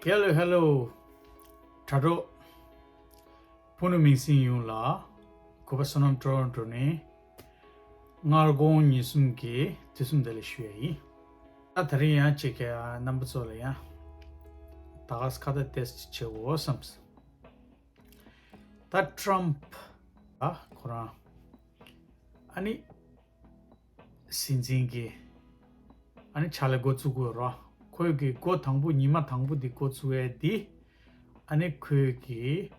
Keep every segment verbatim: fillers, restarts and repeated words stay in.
Hello, hello. དྲ་གྲོགས་ཕུ་ནུ་མིང་སྲིང་ཡོངས་ལ་གུས་པ་བསོད་ནམས་ཊོ་རོན་ཊོ་ནས་སྔ་དགོང་ཉིན་གསུམ་གྱི་དུས་གསུམ་བདེ་ལེགས་ཞུ་ཡ་ཡིན། ད་དེ་རིང་ཡང་ཅིག་གི་རྣམ་པ་ཚོ་ལ་ཡང་ད་ག་ས་ཁ་བརྡ་ཏོག་ཙམ་བྱེད་དགོས་བསམས། ད་ཊྲམ་ཕ་ཨ་ཁོ་རང་ཨ་ནི་སྲིད་འཛིན་གྱི་ཨ་ནི་ཕྱག་ལས་འགོ་བཙུགས་དགོས་རོ། ཁོས་ཀྱི་འགོ་དང་པོ་ཉི་མ་དང་པོ་འདི་འགོ་བཙུགས་ཡས་འདི་ཨ་ནི་ཁོས་ཀྱི་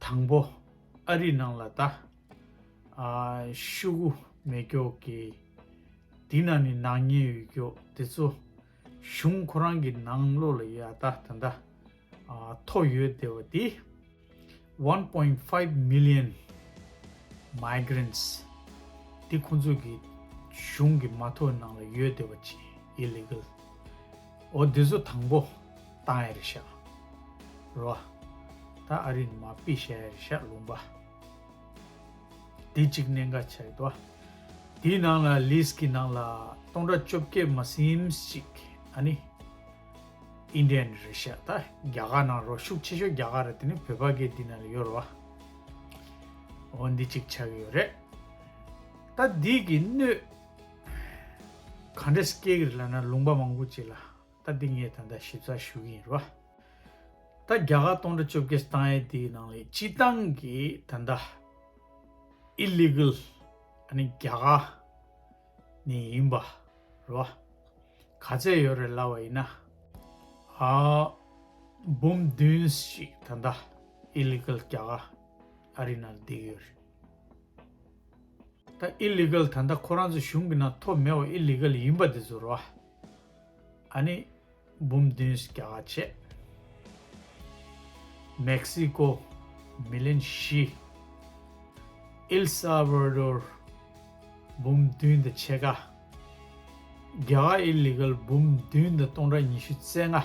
དང་པོ་ཨ་རི་ནང་ལ་ད་ཨ་ཤོག་གུ་མེད་ཀྱོག་གི་འདི་ནང་ནས་ནག་ཉེས་ཡོད་ཀྱོག་དེ་ཚོ་གཞུང་ཁོ་རང་གི་ནང་ལོགས་ལ་ཡ་ད་ད་ད་ཨ་ཐོ་ཡོད་བསྡད་པ་འདི་one point five million migrants འདི་ཁོང་ཚོ་གི་གཞུང་གི་མ་ཐོ་ནང་ལ་ཡོད་བསྡད་པ་ཅིག་illegal འོ་འདི་ཚོ་དང་པོ་བཏང་ཡ་རེད་ཤག་རོ། ད་ཨ་རི་ནས་མར་ཕུད་བཞག་ཡ་རེད་ཤག་ལུང་པ། དེ་གཅིག་གནད་འགག་ཆགས་ཡོད་དོ། དེའི་ནང་ལ་ལིས་ཀྱི་ནང་ལ་སྟོང་ཕྲག་བཅོ་བརྒྱད་མ་ཟིན་ཞིག་ཨ་ནི་ཨིན་ཌི་ཡན་རེད་ཤག་ད་རྒྱ་གར་ནང་རོ་ཤུགས་ཆེ་ཤོས་རྒྱ་གར་རེད། དེ་ནི་བོད་པ་གི་དེ་ནང་ལ་ཡོད་རོ། འོ་འདི་གཅིག་ཆགས་ཡོད་རེད། ད་འདི་གི་གནོད་ག་འདྲས་སྐྱེལ་གི་རེད་ལབ་ན་ལུང་པ་མང་པོ་ཅིག་ལ། ད་འདི་ངས་ད་ལྟ་ཞིབ་ཚགས་ཞུ་གི་ཡིན་རོ། ད་རྒྱ་གར་སྟོང་ཕྲག་བཅོ་བརྒྱད་བཏང་ཡས་དེའི་ནང་ལས་སྤྱི་བཏང་གི་ད་ལྟ་ཨི་ལི་གལ་ཨ་ནི་རྒྱ་གར་ནས་ཡིན་པ་རོ། ག་ཚད་ཡོད་རེད་ལབ་པ་ཡིན་ན་ཨ་འབུམ་བདུན་ཞིག་ད་ལྟ་ཨི་ལི་གལ་རྒྱ་གར་ཨ་རི་ནང་བསྡད་ཡོད་རེད། ད་ཨི་ལི་གལ་ད་ལྟ་ཁོ་རང་ཚོ་གཞུང་གི་ནང་ཐོ་མེད་པ་ཨི་ལི་གལ་ཡིན་པ་དེ་ཚོ་རོ། ཨ་ནི་འབུམ་བདུན་རྒྱ་གར་བྱས། མེག་སི་ཀོ་མི་ལན་བཞི། ཨེལ་སཱ་ཝ་ཌོར་འབུམ་བདུན་དང་ཕྱེད་ཀ། རྒྱ་གར་ཨི་ལི་གལ་འབུམ་བདུན་དང་སྟོང་ཕྲག་ཉི་ཤུ་རྩ་ལྔ།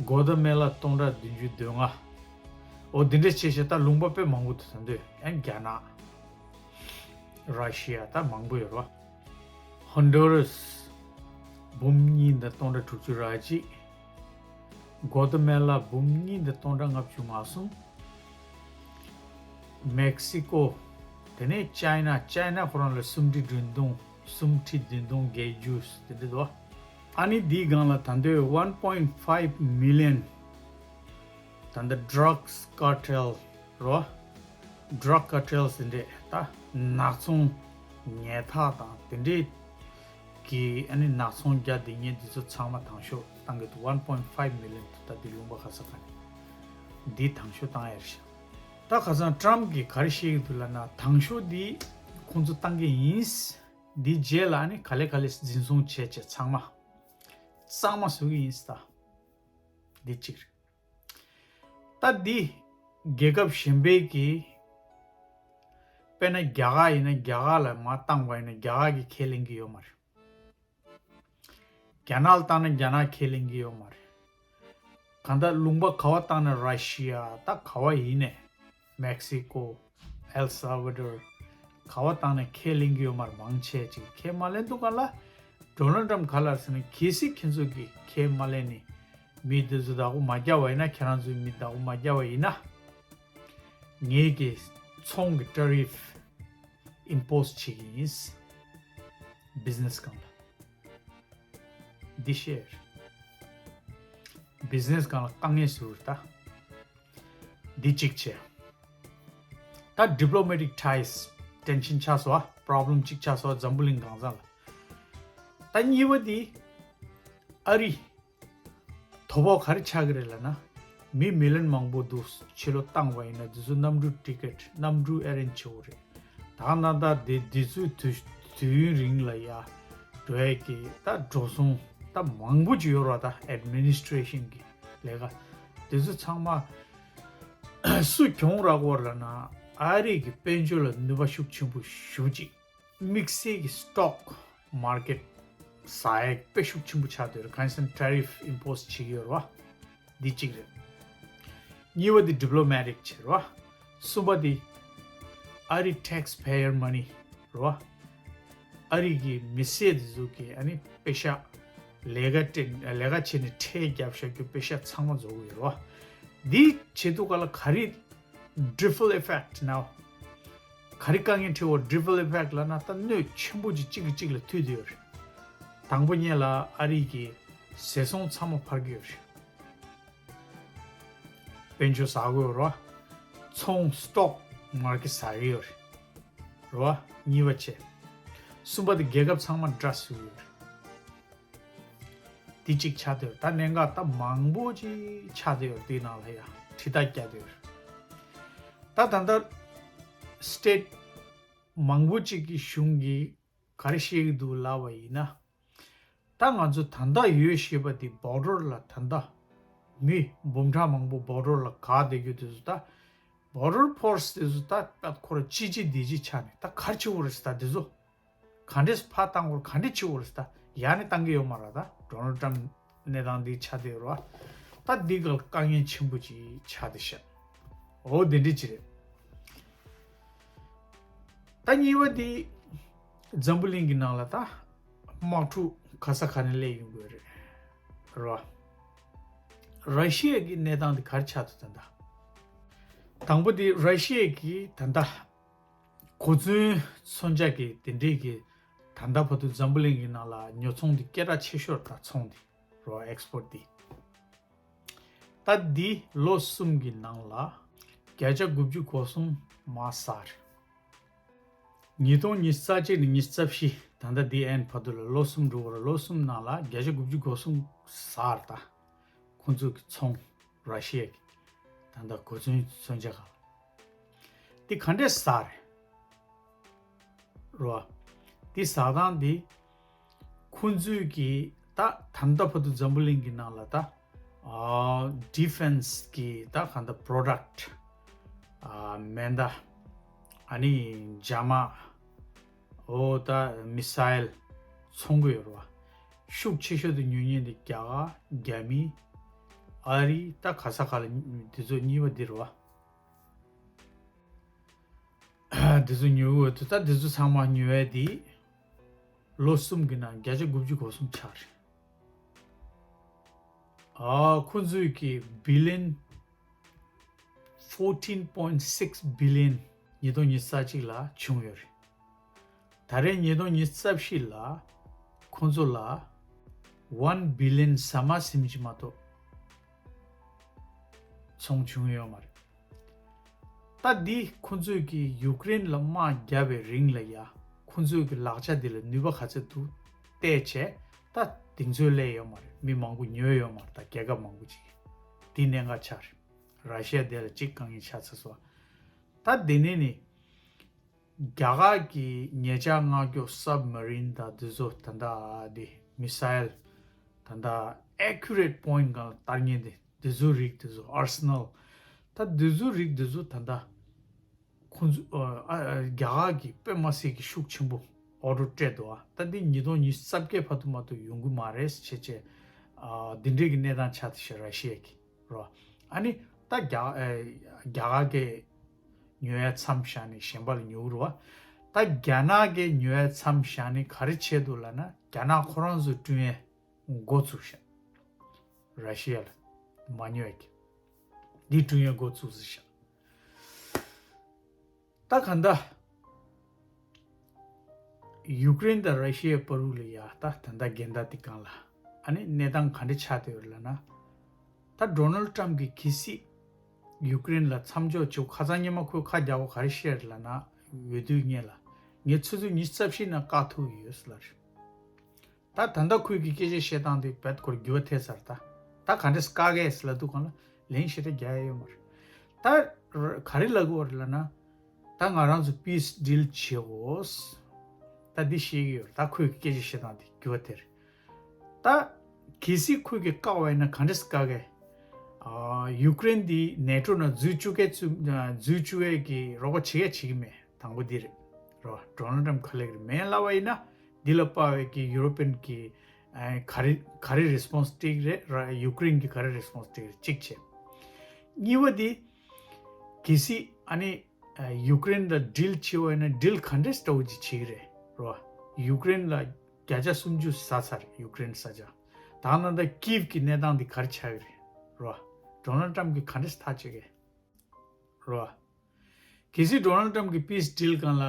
གོ་ཏ་མེ་ལ་སྟོང་ཕྲག་བདུན་ཅུ་དོན་ལྔ། འོ་འདི་འདྲ་བྱས་བྱས་ད་ལུང་པ་དཔེ་མང་པོ་འདུག་ད་འདོད་ཡང་རྒྱ་ནག་ར་ཤི་ཡ་ད་མང་པོ་ཡོད་རོ། ཧོན་ཌུ་རུས་འབུམ་གཉིས་དང་སྟོང་ཕྲག་དྲུག་ཅུ་རེ་གཅིག་གོ་ཏ་མེ་ལ་འབུམ་གཉིས་དང་སྟོང་ཕྲག་ལྔ་བཅུ་ང་གསུམ། མེག་སི་ཀོ། དེ་ནས་ཅའི་ན། ཅའི་ན་ཁོ་རང་ལ་སུམ་ཁྲི་བདུན་སྟོང་། སུམ་ཁྲི་བདུན་སྟོང་བརྒྱད་ཅུ་དེ་འདྲ་འདུག་ཨ་ནི་འདིའི་སྒང་ལ་ད་འདོད་one point five million ད་འདོད་drugs cartel རོ། Drug cartels དེ་འདྲས་ད་ནག་ཚོང་ཉལ་ཐག་དང་དེ་འདྲས་ཀྱི་ཨ་ནི་ནག་ཚོང་རྒྱག་བསྡད་མཁན་འདི་ཚོ་ཚང་མ་དང་ཤོག་བཏང་གི་འདུག one point five million དུ་ད་འདི་ལུང་པ་ག་ས་ག་ནས་འདི་དང་ཤོག་བཏང་ཡ་རེད་ཤག་ད་ཁ་སང་ཊྲམ་གྱིས་ག་རེ་བཤད་ཀྱི་འདུག་ལབ་ན་དང་ཤོག་འདི་ཁོང་ཚོ་བཏང་གི་ཡིན། འདི་རྗེས་ལ་ཨ་ནི་ག་ལེ་ག་ལེ་འཛིན་བཟུང་བྱས་བྱས་ཚང་མ་གཙང་མ་བཟོ་གི་ཡིན་ད། འདི་གཅིག་རེད། ད་འདི་རྒྱལ་ཁབ་གཞན་པའི་གི་དཔེར་ན་རྒྱ་གར་ཡིན་ན་རྒྱ་གར་ལ་མར་བཏང་བ་ཡིན་ན་རྒྱ་གར་གི་ཁས་ལེན་གི་ཡོད་མ་རེད། རྒྱ་ནག་ལ་བཏང་ན་རྒྱ་ནག་ཁས་ལེན་གི་ཡོད་མ་རེད། གང་ལྟར་ལུང་པ་ག་བ་བཏང་ན་ར་ཤི་ཡ་ད་ག་བ་ཡིན་ནས་མེག་སི་ཀོ། ཨེལ་སཱ་ཝ་ཌོར་ག་བ་བཏང་ན་ཁས་ལེན་གི་ཡོད་མ་རེད། མང་ཆེ་ཅིག་ཁས་མ་ལེན་འདུག་ག་ལ། ཌོ་ནལ་ཊྲམ་ག་ལ་ཟེར་ན་གལ་སྲིད་ཁྱེད་ཚོ་གི་ཁས་མ་ལེན་ནི་མི་འདི་ཚོ་བདག་པོ་མ་རྒྱག་པ་ཡིན་ན་ཁྱེད་རང་ཚོའི་མི་བདག་པོ་མ་རྒྱག་པ་ཡིན་ན་ངེད་ཀྱི་ཚོང་གི་ཊ་རིཕ་ཨིམ་པོ་སི་བྱེད་ཀྱི་ཡིན། བི་ཛི་ནེ་སི་སྒང་ལ། འདི་ཤེར། བི་ཛི་ནེ་སི་སྒང་ལ་དཀའ་ངལ་བཟོ་རུ་ད། འདི་གཅིག་བྱས། ད་ཌི་པི་ལོ་མེ་ཊིག་ཊའིས་ཊེན་ཤན་ཆགས་སོང་ཨ། པོ་རོབ་ལེམ་གཅིག་ཆགས་སོང་ཨ་འཛམ་བུ་གླིང་གང་ས་ལ། ད་གཉིས་པ་འདི་ཨ་རི་དོ་ཕོག་ག་རེ་ཆགས་ཀྱི་རེད་ལབ་ན། མི་མི་ལན་མང་པོ་འདུག་ཕྱི་ལོགས་བཏང་བ་ཡིན་ན་འདི་ཚོ་གནམ་གྲུ་ཊི་ཀེ་ཊི་གནམ་གྲུ་ཨེ་རེན་ཇི་བྱེད་དགོས་རེད། ད་ག་ན་ད་དེ་འདི་ཚོའི་དུས་དུས་ཡུན་རིང་ལ་ཡ་འགྲོ་ཡས་ཀྱི་ད་འགྲོ་སོང་ད་མང་པོ་ཅིག་ཡོད་རེད་བ། ད་ཨེཌ་མི་ནི་སི་ཊི་རེ་ཤན་གྱི་ལས་ཀ་དེ་ཚོ་ཚང་མ་སུ་གྱོང་རག་གི་ཡོད་རེད་ལབ་ན་ཨ་རི་གི་དཔལ་འབྱོར་ལ་ནུས་པ་ཤུགས་ཆེན་པོ་ཞེ་པོ་ཅིག་དམིགས་བསལ་གྱི་སི་ཊོག་མར་ཀེཊ་ཟ་ཡས་དཔེ་ཤུགས་ཆེན་པོ་ཆགས་བསྡད་ཡོད་རེད། གང་ཡིན་ཟེར་ན་ཊ་རིཕ་ཨིམ་པོ་སི་བྱེད་ཀྱི་ཡོད་རེད་བ། འདི་གཅིག་རེད། གཉིས་པ་འདི་ཌི་པི་ལོ་མེ་ཊིག་བྱེད་རེད་བ། གསུམ་པ་འདི་ཨ་རི་ཊེག་སི་པེ་ཡར་མ་ནི་རེད་བ། ཨ་རི་གི་མི་སེར་འདི་ཚོ་གི་ཨ་ནི་པེ་ཤག་ ལས་ཀ་སྤྲད་ལས་ཀ་བྱས་ནས་ཁྲལ་བརྒྱབ་བཞག་རྒྱུ་པེ་ཤ་ཚང་མ་རྫོགས་ཀྱི་ཡོད་རེད་བ། འདི་བྱེད་དུས་ག་ལ་ག་རེ་trickle effect ནའོ། ག་རེ་དཀའ་ངལ་འཕྲད་འོ། trickle effect ལབ་ན་ད་སྣོད་ཆེན་པོ་ཅིག་གཅིག་གིས་གཅིག་ལ་མཐུད་དེ་ཡོད་རེད། དང་པོ་ཉིད་ལ་ཨ་རི་གི་ཟས་སོང་ཚང་མ་འཕར་གྱི་ཡོད་རེད། དཔལ་འབྱོར་ཟ་གི་ཡོད་རེད་བ། ཚོང་stock market ཟ་གི་ཡོད་རེད། རེད་བ། གཉིས་པ་བྱས། གསུམ་པ་དེ་རྒྱལ་ཁབ་ཚང་མ་དགྲ་བཟོ་གི་ཡོད་རེད། དེ་གཅིག་ཆགས་བསྡད་ཡོད། ད་གནད་འགག་ད་མང་པོ་ཅིག་ཆགས་བསྡད་ཡོད། དེའི་ནང་ལ་ཡ་དྲིལ་བརྡ་བརྒྱབ་བསྡད་ཡོད། ད་ད་ལྟ་state མང་པོ་ཅིག་གི་གཞུང་གིས་ག་རེ་བཤད་ཀྱི་འདུག་ལབ་པ་ཡིན་ན། ད་ང་ཚོ་ད་ལྟ་ཡོད་ཞེས་པ་དེ་border ལ་ད་ལྟ་མི་འབུམ་ཕྲག་མང་པོ་border ལ་བསྒག་བསྡད་རྒྱུ་དེ་ཚོ། ད་border force དེ་ཚོ་ད་ད་ཁོ་ར་ཅི་ཅི་འདི་ཅི་ཆགས་ནས་ད་ག་རེ་བྱེད་དགོས་རེད་ཟེར། ད་དེ་ཚོ་ག་འདྲས་ཕར་བཏང་དགོས་རེད། ག་འདྲས་བྱེད་དགོས་རེད་ཟེར། ད་ཡར་ནས་བཏང་གི་ཡོད་མ་རེད། ད་Donald Trump གནས་སྟངས་འདི་ཆགས་བསྡད་ཡོད་རེད་བ། ད་འདི་ག་ལ་དཀའ་ངལ་ཆེན་པོ་ཅིག་ཆགས་བསྡད་ཤག་འོ་དེ་འདྲས་ཅིག་རེད། ད་གཉིས་པ་འདི་འཛམ་བུ་གླིང་གི་ནང་ལ་ད་དམག་འཁྲུག་ག་ས་ག་ནས་སླེབས་ཡོང་གི་རེད། རེད་བ། ར་ཤི་ཡ་གི་གནས་སྟངས་འདི་ག་རེ་ཆགས་འདུག་ད་ལྟ། དང་པོ་འདི་ར་ཤི་ཡ་གི་ད་ལྟ་གོ་མཚོན་མཚོན་ཆ་གི་དེ་འདྲས་ཀྱི་ད་ལྟ་བར་དུ་འཛམ་བུ་གླིང་གི་ནང་ལ་ཉོ་ཚོང་འདི་སྐད་གྲགས་ཆེ་ཤོས་རེད། ད་ཚོང་འདི་རེད་བ། export འདི། ད་འདི་ལོ་གསུམ་གྱི་ནང་ལ་བརྒྱ་ཆ་དགུ་བཅུ་གོ་གསུམ་མར་ཟགས་རེད། ཉིས་སྟོང་ཉི་ཤུ་རྩ་གཅིག་ནས་ཉི་ཤུ་རྩ་བཞི། ད་ལྟ་འདི་ཨེན་བར་དུ་ལ་ལོ་གསུམ་འགྲོ་བར་ལོ་གསུམ་ནང་ལ་བརྒྱ་ཆ་དགུ་བཅུ་གོ་གསུམ་ཟགས་རེད། ད་ཁོང་ཚོ་གི་ཚོང་ར་ཤི་ཡ་གི་ད་ལྟ་གོ་མཚོན་མཚོན་ཆ་ག་ལ་འདི་ག་འདྲས་ཟགས་རེད། རོ། འདི་ཟ་སྟངས་འདི་ཁོང་ཚོས་ཀྱི་ད་ད་ལྟ་བར་དུ་འཛམ་བུ་གླིང་གི་ནང་ལ་ད་ཨ་defence གི་ད་གང་ལྟར་product ཨ་མེ་མདའ་ཨ་ནི་རྒྱ་དམག་འོ་ད་missile ཚོང་གི་ཡོད་རེད་བ། ཤུགས་ཆེ་ཤོས་དུ་ཉོ་མཁན་འདི་རྒྱ་གར་རྒྱ་མི་ཨ་རི་ད་ག་ས་ག་ལ་འདི་ཚོ་གཉིས་པ་འདི་རེད་བ། འདི་ཚོ་ཉོ་གི་འོས་ཐུབ། ད་འདི་ཚོ་ཚང་མ་ཉོ་ཡས་དེ་ལོ་གསུམ་གྱི་ནང་བརྒྱ་ཆ་དགུ་བཅུ་གོ་གསུམ་ཆགས་རེད། ཨ་ཁོ་ཚོས་ཀྱི་billion fourteen point six billion ཉིས་སྟོང་ཉི་ཤུ་རྩ་གཅིག་ལ་བྱུང་ཡོད་རེད། ད་རེས་ཉིས་སྟོང་ཉི་ཤུ་རྩ་བཞི་ལ་ཁོ་ཚོ་ལ་one billion ཟ་མ་ཟིན་གྱི་མ་གཏོགས་ཚོང་བྱུང་ཡོད་མ་རེད། ད་འདི་ཁོ་ཚོས་ཀྱི་ཡུཀ་རེན་ལ་དམག་བརྒྱབ་པའི་རིང་ལ་ཡ་ཁོ་ཚོས་ཀྱི་ལག་ཆ་འདི་ལ་ནུས་པ་ག་ཚོད་འདུག་བལྟས་བྱས། ད་དེང་ཚོད་སླེབས་ཡོད་མ་རེད། མི་མང་པོ་ཉོས་ཡོད་མ་རེད། ད་རྒྱལ་ཁབ་མང་པོ་ཅིག་གིས་འདི་གནད་འགག་ཆགས་རེད། ར་ཤི་ཡ་དེ་ལ་གཅིག་དཀའ་ངལ་ཆགས་ཚར་སོང་། ད་འདི་ནས་ནི་རྒྱ་གར་གྱི་ཉེ་ཆར་མངགས་རྒྱུ་submarine དང་འདི་ཚོ་ད་ལྟ་འདི་missile ད་ལྟ་accurate point སྒང་ལ་བཏང་མཁན་དེ་འདི་ཚོ་རིགས་འདི་ཚོ་arsenal ད་འདི་ཚོ་རིགས་འདི་ཚོ་ད་ལྟ་ཁོང་ཚོ་ཨ་ཨ་རྒྱ་གར་གྱིས་དཔེ་མ་སྲིད་ཀྱི་ཤུགས་ཆེན་པོ་order སྤྲད་འདུག་ཨ། ད་འདི་ཉིས་སྟོང་ཉི་ཤུ་རྩ་བརྒྱད་བར་དུ་མ་གཏོགས་ཡོང་གི་མ་རེད་ཟེར་བྱས་བྱས་ཨ་འདི་འདྲས་ཀྱི་གནས་སྟངས་ཆགས་ཏེ་ཤག་ར་ཤི་ཡ་གི་རོ། ཨ་ནི་ད་རྒྱ་ཨ་རྒྱ་གར་གྱི་ཉོ་ཡ་མཚམས་བཞག་ནས་གཞན་པ་ལ་ཉོ་གི་རེད་བ། ད་རྒྱ་ནག་གི་ཉོ་ཡ་མཚམས་བཞག་ནས་ག་རེ་བྱས་འདུག་ལབ་ན་རྒྱ་ནག་ཁོ་རང་ཚོ་བསྐྲུན་ཡས་འགོ་ཚུགས་ཤག་ར་ཤི་ཡ་ལ་མ་ཉོ་ཡ་གི་འདི་བསྐྲུན་ཡས་འགོ་ཚུགས་ཟེར་ཤག་ད་ག་འདྲ། ཡུཀ་རེན་དང་ར་ཤི་ཡའི་བར་དུ་ལ་ཡ་ད་ད་ལྟ་འགལ་ཟླ་དེ་སྒང་ལ་ཨ་ནི་གནས་སྟངས་ག་འདྲ་ཆགས་བསྡད་ཡོད་ལབ་ན། ད་ཌོ་ནལ་ཊམ་གྱིས་གལ་སྲིད་ཡུཀ་རེན་ལ་མཚམས་འཇོག་བྱེད། ཁ་སང་ཉི་མ་ཁོས་ཁ་རྒྱག་པ་ག་རེ་བཤད་ལབ་ན། འོས་བསྡུའི་སྔོན་ལ་ངས་ཆུ་ཚོད་ཉི་ཤུ་རྩ་བཞི་ནང་བཀག་ཐུབ་ཡོད་ཟེར་ལབ་རེད། ད་ད་ལྟ་ཁོས་ཀྱི་སྐད་ཆ་བཤད་སྟངས་དེ་རྦད་ཁོར་འགྱུར་བ་ཐེབས་ཚར། ད་ད་ག་འདྲས་བཀག་གས་ལབ་དུས་སྒང་ལ་ལན་ཞེ་དྲག་རྒྱག་ཡ་ཡོད་མ་རེད། ད་ག་རེ་ལབ་དགོས་རེད་ལབ་ན། ད་ང་རང་ཚོ་peace deal བྱེད་དགོས། ད་འདི་བཤད་ཀྱི་ཡོད་རེད། ད་ཁོས་ཀྱི་སྐད་ཆ་བཤད་སྟངས་དེ་འགྱུར་བ་ཐེབས་རེད། ད་གལ་སྲིད་ཁོས་ཀྱི་བཀག་པ་ཡིན་ན་ག་འདྲས་བཀག་གས། ཨ་ཡུཀ་རེན་འདི་ནེ་ཊོ་ནང་འཛུལ་བཅུག་གས་ཚུ་འཛུལ་བཅུག་ཡས་ཀྱི་རོགས་པ་བྱེད་ཡས་བྱེད་ཀྱི་མེད། དང་པོ་འདི་རེད། རོ། ཌོ་ནལ་ཊམ་ཁ་ལེགས་རེད། མེད་ལབ་པ་ཡིན་ན་འདི་ལ་དཔའ་བའི་གི་ཡུ་རོ་པན་གི་ཨ་ག་རེ་ག་རེ་རེ་སི་པོན་སི་སྤྲད་ཀྱི་རེད། ར་ཡུཀ་རེན་གི་ག་རེ་རེ་སི་པོན་སི་སྤྲད་ཀྱི་རེད། གཅིག་བྱས། གཉིས་པ་འདི་གལ་སྲིད་ཨ་ནི་ཨ་ཡུཀ་རེན་ལ་ཌིལ་བྱེད་པ་ཡིན་ན་ཌིལ་ག་འདྲས་འདྲ་བོ་ཅིག་བྱེད་ཀྱི་རེད། རོ། ཡུཀ་རེན་ལ་བརྒྱ་ཆ་སུམ་ཅུ་ཟ་ཚར། ཡུཀ་རེན་ས་ཆ། ད་ནང་ད་ཀིབ་ཀྱི་གནས་སྟངས་འདི་ག་རེ་ཆགས་ཀྱི་རེད་རོ། ཌོ་ནལ་ཊམ་གྱིས་ག་འདྲས་ཐག་གཅོད་ཀྱི་རོ། གལ་སྲིད་ཌོ་ནལ་ཊམ་གྱིས་པིས་ཌིལ་སྒང་ལ་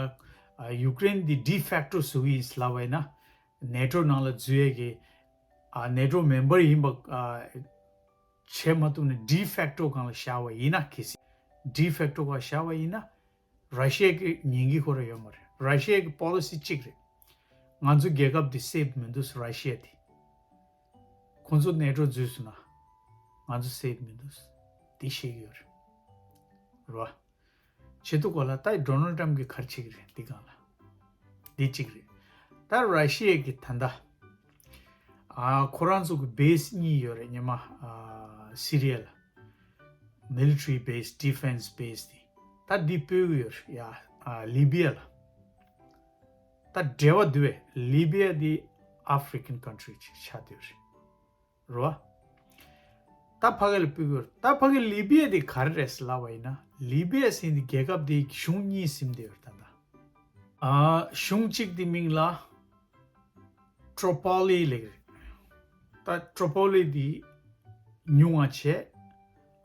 ཨ་ཡུཀ་རེན་འདི་ཌི་ཕེག་ཊོ་བཟོ་གི་ཡིན་ལབ་པ་ཡིན་ན། ནེ་ཊོ་ནང་ལ་འཛུལ་ཡས་ཀྱི་ཨ་ནེ་ཊོ་མེམ་བར་ཡིན་པ་ཨ་བྱེད་མ་ཐུབ་ནས་ཌི་ཕེག་ཊོ་སྒང་ལ་བཞག་པ་ཡིན་ན། གལ་སྲིད་ཌི་ཕེག་ཊོ་སྒང་བཞག་པ་ཡིན་ན། ར་ཤི་ཡ་གི་ཉན་གྱི་ཁོ་རང་ཡོད་མ་རེད། ར་ཤི་ཡ་གི་པོ་ལི་སི་གཅིག་རེད། ང་ཚོ་རྒྱལ་ཁབ་འདི་སེབ་མི་འདུག་ར་ཤི་ཡ་འདི། ཁོང་ཚོ་ནེ་ཊོ་འཛུལ་སོང་ན་ང་ཚོ་སེབ་མི་འདུག་འདི་ཤེས་ཀྱི་ཡོད་རེད། རོ། བྱེད་ཐུབ་གོ་ལ། ད་ཌོ་ནལ་ཊམ་གྱིས་ག་རེ་བྱེད་ཀྱི་རེད། འདི་སྒང་ལ་འདི་གཅིག་རེད། ད་ར་ཤི་ཡ་གི་ད་ལྟ་ཨ་ཁོ་རང་ཚོ་གི་བེ་སི་གཉིས་ཡོད་རེད། སྔོན་མ་ཨ་སི་རི་ཡ་ལ། མི་ལི་ཊ་རི་བེ་སི། ཌི་ཕེན་སི་བེ་སི་དེ། ད་འདི་སྤོས་ཀྱི་ཡོད་རེད་ཡ། ཨ་ལི་བི་ཡ་ལ། ད་འབྲེལ་བ་འདུག་བས། ལི་བི་ཡ་འདི་ཨ་ཧྥི་རི་ཀན་ཀན་ཊི་རི་ཅིག་ཆགས་བསྡད་ཡོད་རེད་རོ། ད་ཕ་གི་ལ་སྤོས་ཀྱི་ཡོད་རེད། ད་ཕ་གི་ལི་བི་ཡ་འདི་ག་རེ་རེད་ཟེར་ལབ་པ་ཡིན་ན། ལི་བི་ཡ་ཟེར་འདི་རྒྱལ་ཁབ་འདི་གཞུང་གཉིས་ཟིན་བསྡད་ཡོད་རེད་ད་ལྟ། ཨ་གཞུང་གཅིག་དེ་མིང་ལ་ཏྲོ་པོ་ལི་ལབ་ཀྱི་རེད། ད་ཏྲོ་པོ་ལི་དེ་ཉུང་བ་བྱས།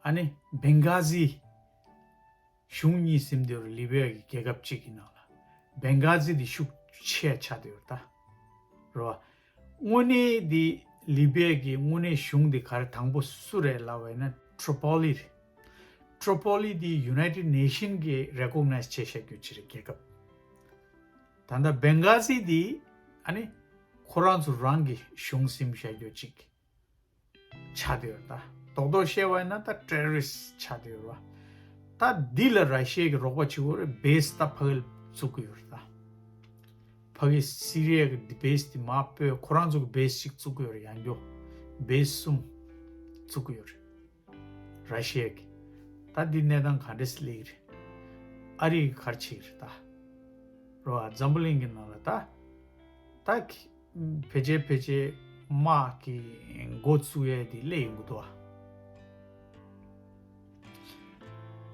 ཨ་ནི་བེང་གྷ་ཟི། གཞུང་གཉིས་ཟིན་བསྡད་ཡོད་རེད། ལི་བི་ཡ་གི་རྒྱལ་ཁབ་གཅིག་གི་ནང་ལ་བེང་གྷ་ཟི་དེ་ཤུགས་ཆེ་ཆགས་བསྡད་ཡོད་རེད་ད། རེད་བ། དངོས་གནས་དེ་ལི་བི་ཡ་གི་དངོས་གནས་གཞུང་དེ་ག་རེ་དང་པོ་སུ་རེད་ལབ་པ་ཡིན་ན་ཏྲོ་པོ་ལི་རེད། ཏྲོ་པོ་ལི་དེ་ཡུ་ནའི་ཊེཌ་ནེ་ཤན་གྱིས་རེ་ཀོག་ནའི་ཛི་བྱས་བཞག་རྒྱུ་ཅིག་རེད། རྒྱལ་ཁབ། ད་ལྟ་བེང་གྷ་ཟི་དེ་ཨ་ནི་ཁོ་རང་ཚོ་རང་གི་གཞུང་ཟིན་བཞག་རྒྱུ་ཅིག་ཆགས་བསྡད་ཡོད་རེད་ད། རྡོག་རྡོག་བཤད་པ་ཡིན་ན་ད་ཊེ་རོ་རི་སི་ཊི་ཆགས་བསྡད་ཡོད་རེད་བ། ད་འདི་ལ་ར་ཤི་ཡ་གིས་རོགས་པ་བྱེད་དགོས་རེད། བེ་སི་ད་ཕ་གི་ལ་བཙུགས་ཀྱི་ཡོད་རེད་ད། ཕ་གི་སི་རི་ཡ་གི་འདི་བེ་སི་འདི་མར་སྤོས། ཁོ་རང་ཚོ་གི་བེ་སི་ཅིག་བཙུགས་ཀྱི་ཡོད་རེད། ཡང་སྐྱར་བེ་སི་གསུམ་བཙུགས་ཀྱི་ཡོད་རེད། ར་ཤི་ཡ་གི། ད་འདི་གནས་སྟངས་ག་འདྲས་སླེབས་ཀྱི་རེད། ཨ་རི་གིས་ག་རེ་བྱེད་ཀྱི་རེད་ད། རོ་ཨ་འཛམ་བུ་གླིང་གི་ནང་ལ་ད། ད་ཕལ་ཆེར་ཕལ་ཆེར་དམག་གི་འགོ་བཙུགས་ཡས་དེ་སླེབས་ཡོང་གི་འདུག་ཨ།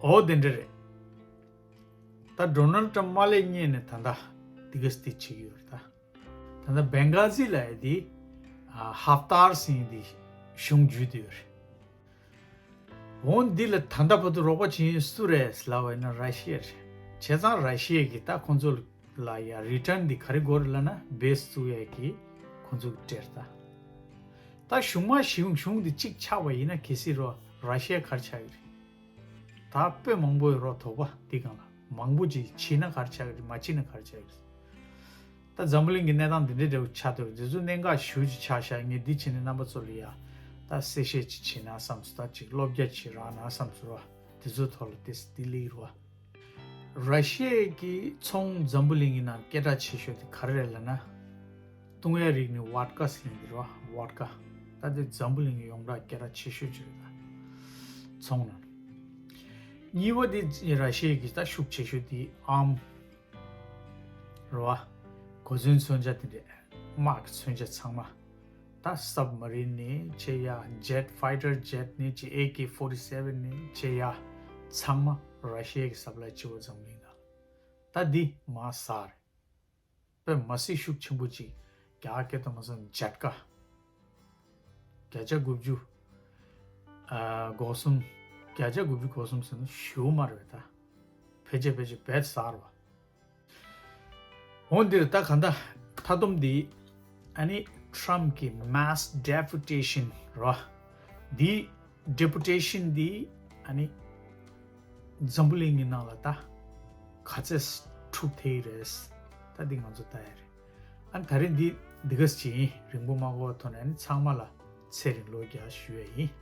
འོ་དེ་འདྲ་རེད། ད་ཌོ་ནལ་ཊམ་མ་སླེབས་སྔོན་ནས་ད་ལྟ་འདི་ག་སྟེ་བྱེད་ཀྱི་ཡོད་རེད་ད། ད་ལྟ་བེང་གྷ་ཟི་ལབ་ཡས་དེ་ཨ་ཧབ་ཏར་ཟེར་མཁན་དེ་གཞུང་བརྒྱུད་བསྡད་ཡོད་རེད། འོ་འདི་ལ་ད་ལྟ་བར་དུ་རོགས་པ་བྱེད་མཁན་སུ་རེད་ལབ་པ་ཡིན་ན་ར་ཤི་ཡ་རེད། བྱས་ཙང་ར་ཤི་ཡ་གིས་ད་ཁོང་ཚོ་ལ་ཡ་རི་ཊརན་འདི་ག་རེ་དགོས་རེད་ལབ་ན་བེ་སི་བཙུགས་ཡས་ཀྱི་ཁོང་ཚོ་གི་སྤྲད་ད། ད་གཞུང་མ་གཞུང་གཞུང་འདི་གཅིག་ཆགས་པ་ཡིན་ན་གལ་སྲིད་རོ་ར་ཤི་ཡ་ག་རེ་ཆགས་ཀྱི་རེད། ད་དཔེ་མང་པོ་ཡོད་རོ། དོགས་པ་འདི་སྒང་ལ་མང་པོ་ཅིག་བྱེད་ན་ག་རེ་ཆགས་ཀྱི་རེད། མ་བྱེད་ན་ག་རེ་ཆགས་ཀྱི་རེད། ད་འཛམ་བུ་གླིང་གི་གནས་སྟངས་འདི་འདྲའི་འདྲ་བོ་ཆགས་བསྡད་ཡོད་རེད། འདི་ཚོ་གནད་འགག་ཞེ་པོ་ཅིག་ཆགས་ཤག་ངས་འདི་བྱས་ནས་རྣམ་པ་ཚོ་ལ་ཡ་ད་གསལ་བཤད་ཅིག་བྱེད་ན་བསམ་སོང་། ད་ཅིག་བློ་རྒྱ་ཅིག་རག་ན་བསམ་སོང་ར། འདི་ཚོའི་ཐོག་ལ་ཏོག་ཙམ་འདི་སླེབས་རེད་བ། ར་ཤི་ཡའི་གི་ཚོང་འཛམ་བུ་གླིང་གི་ནང་སྐད་གྲགས་ཆེ་ཤོས་དེ་ག་རེ་རེད་ལབ་ན། བཏུང་ཡ་རིགས་ནི་ཝོཌ་ཀ་ཟེར་གྱི་རེད་བ། ཝོཌ་ཀ། ད་དེ་འཛམ་བུ་གླིང་གི་ཡོངས་གྲགས་སྐད་གྲགས་ཆེ་ཤོས་ཅིག་རེད་ད། ཚོང་ནང་། གཉིས་པ་དེ་ར་ཤི་ཡའི་གི་ད་ཤུགས་ཆེ་ཤོས་དེ་ཨམ། རེད་བ། གོ་མཚོན་མཚོན་ཆ་དེ་འདྲས། དམག་གི་མཚོན་ཆ་ཚང་མ། ད་སབ་མ་རིན་ནས་བྱས་ཡ། ཇེཊ་ཕའི་ཊར་ཇེཊ་ནས་བྱས། ཨེ་ཀེ་ཕོར་ཊི་སེ་ཝན་ནས་བྱས་ཡ། ཚང་མ་ར་ཤི་ཡ་གི་སབ་ལའི་བྱེད་པ་འཛམ་གླིང་ནང་། ད་འདི་མར་ཟག་རེད། དཔེ་མ་སྲིད་ཤུགས་ཆེན་པོ་ཅིག་རྒྱ་སྐད་དུ་མ་སོང་ཇཊ་ཀ། བརྒྱ་ཆ་དགུ་བཅུ། ཨ་གོ་གསུམ། བརྒྱ་ཆ་དགུ་བཅུ་གོ་གསུམ་ཟེར་ན་ཞེ་པོ་མ་རེད་བས་ད། ཕལ་ཆེར་ཕལ་ཆེར་རྦད་ཟག་རེད་བ། འོ་འདིར་ད་ག་ད་མཐའ་སྡོམ་འདི་ཨ་ནི་ཊམ་གི་མེས་ཌེ་པུ་ཊེ་ཤན་རེད་བ། འདི་ཌེ་པུ་ཊེ་ཤན་འདི་ཨ་ནི་འཛམ་བུ་གླིང་གི་ནང་ལ་ད་ག་ཚད་འཁྲུག་ཐེ་ཡི་རེད། ད་འདི་ང་ཚོ་ལྟ་ཡ་རེད། ཨ་ནི་ད་རེས་འདི་འདི་ག་ཅིག་ཡིན། རིང་པོ་མ་འགོར་བ་ཐོག་ནས་ཨ་ནི་ཚང་མ་ལ་ཚེ་རིང་ལོ་བརྒྱ་ཞུ་ཡ་ཡིན།